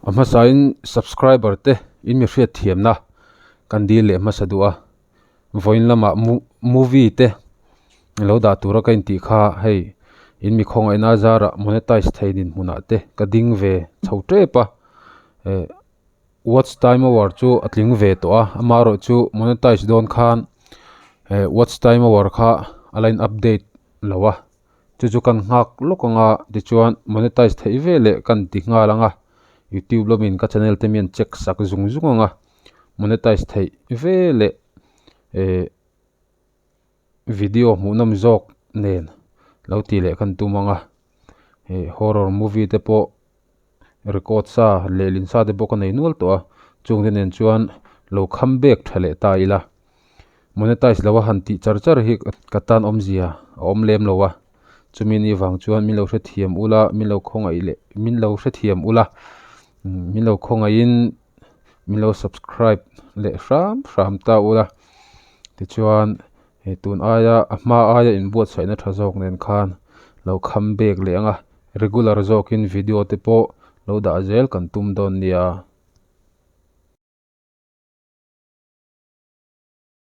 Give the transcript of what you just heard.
A hmasain subscriber te in mi hriat thiamna kan dil leh hmasa duh a, vawiin lamah movie te lo dah tura ka intih kha hei in mi khawngaihna zarah monetize thei dinhmunah te ka ding ve chho tep a, eh watch time hour chu a tling ve tawh a, amaherawhchu monetize dawn khan eh watch time hour kha a la in update lo a. Chu chu kan nghak lawk ang a, tichuan monetize theih ve leh kan ti nghal ang a, youtube lamin ka channel te mian check sak zung zung ang a, monetize theih ve leh eh video hmuhnawm zawk nen lo tih leh kan tum ang a, eh horror movie te pawh record sa lehlin sa te pawh ka nei nual tawh a, chung te nen chuan lo kham bek tha leh ta ila. Monetize lo a han tih char char hi ka tan awmzia a awm lem lo a, chumi ni vang chuan min lo hrethiam ula, min lo khawngaih leh min lo hrethiam ula, min lo khawngaihin min lo subscribe leh hram hram ta ula, tichuan he tun aia a hma aia inbuatsaihna tha zawk nen khan lo kham bek leh ang a, regular zawkin video te pawh lo dah zel kan tum dawn nia.